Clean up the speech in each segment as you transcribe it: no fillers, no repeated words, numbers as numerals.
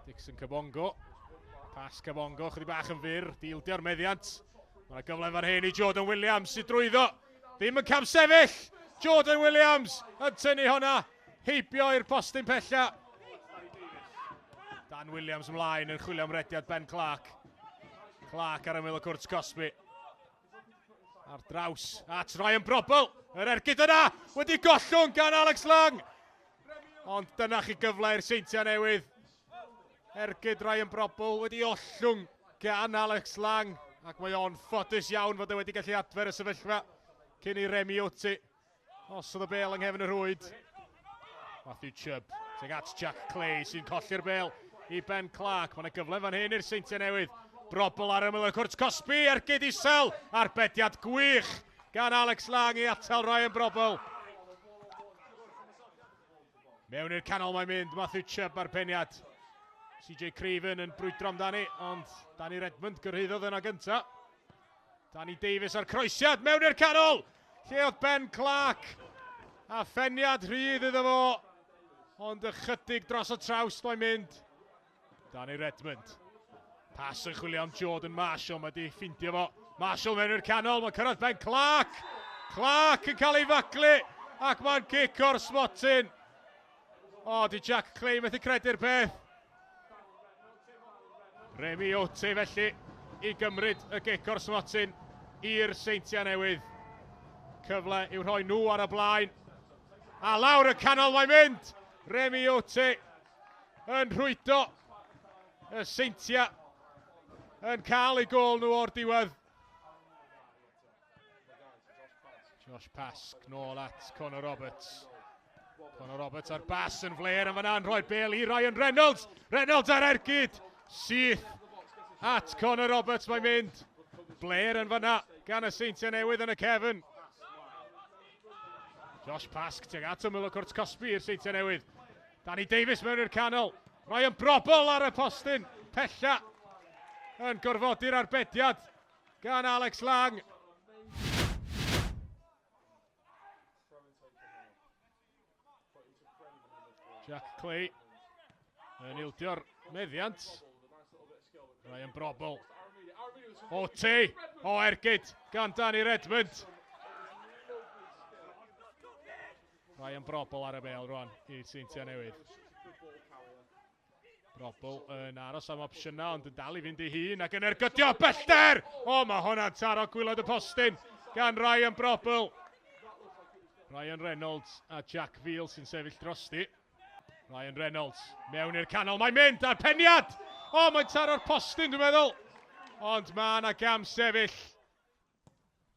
Dixon Kabongo. Pas Kabongo, chydig bach yn fyr. Dildio'r meddiant. Mae yna gyfle fan hyn i Jordan Williams sydd drwyddo. Ddim yn camsefyll! Jordan Williams yn tynnu honna. Heibio i'r postyn pella. Dan Williams ymlaen yn chwilio am rediad Ben Clark. Clark ar ymyl y cwrt cosbi. Ar draws at Ryan Brobbel. Yr ergyd yna wedi gollwng gan Alex Lang. Ond dyna chi gyfle i'r Seintiau Newydd. Ergyd Ryan Brobbel wedi ollwng gan Alex Lang. Ac mae o'n ffodus iawn fod e wedi gallu adfer y sefyllfa cyn i Remy Oti osod y bel yng nghefn y rhwyd. Matthew Chubb tuag at Jack Clay sy'n colli'r bel i Ben Clark. Mae yna gyfle fan hyn i'r Seintiau Newydd. Brobl ar ymyl y cwrt cosbi, ergyd isel, arbediad gwych gan Alex Lang i atal Ryan Brobl. Mewn i'r canol mae'n mynd, Matthew Chubb ar peniad. CJ Craven yn brwydro amdani, ond Danny Redmond gyrhaeddodd yna gynta. Danny Davies ar croesiad mewn i'r canol! Lle oedd Ben Clark? A pheniad rhydd iddo fo, ond ychydig dros y traws mae'n mynd. Danny Redmond. Pas yn chwilio am Jordan Marshall, mae di ffindio fo. Marshall mewn i'r canol, mae'n cyrraedd Ben Clark! Clark yn cael ei faglu, ac mae'n cic o'r smotyn. O, di Jack Clay methu credu'r peth. Remy Ote felly i gymryd y gic o'r smotyn i'r Seintiau Newydd. Cyfle i'w rhoi nhw ar y blaen. A lawr y canol mae'n mynd! Remy Ote yn rhwydo y Seintiau yn cael eu gôl nhw o'r diwedd. Josh Pask nôl at Conor Roberts. Conor Roberts ar bas yn fler yn fanna yn rhoi'r bel i Ryan Reynolds. Reynolds ar ergyd. Syth at Conor Roberts mae'n mynd. Blair yn fanna gan y Seintiau Newydd yn y cefn. Josh Pask tuag at ymyl y cwrt cosbi i'r Seintiau Newydd. Danny Davies mewn i'r canol. Ryan Brobol ar y postyn. Pella yn gorfodi'r arbediad gan Alex Lang. Jack Clay yn ildio'r meddiant. Ryan Brobol. O te! O ergyd gan Danny Redmond. Ryan Brobol ar y bel rwan i Seintiau Newydd. Brobl yn aros am opsiynau ond yn dal i fynd ei hun ac yn ergydio bellter! O, mae hwnna'n taro gwylod y postyn gan Ryan Brobl. Ryan Reynolds a Jack Veal sy'n sefyll drosti. Ryan Reynolds mewn i'r canol, mae'n mynd a'r peniad! O, mae'n taro'r postyn dwi'n meddwl. Ond mae yna gam sefyll.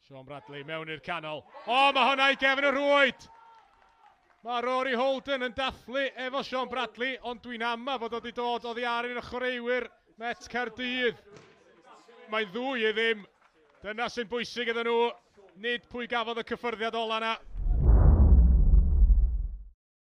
Sean Bradley mewn i'r canol. O, mae hwnna i gefn y rhwyd! Mae Rory Holden yn dathlu efo Sean Bradley, ond dwi'n ama fod o wedi dod oddi ar un o chwaraewyr Met Caerdydd. Mae'n ddwy i ddim. Dyna sy'n bwysig iddyn nhw, nid pwy gafodd y cyffyrddiad ola na.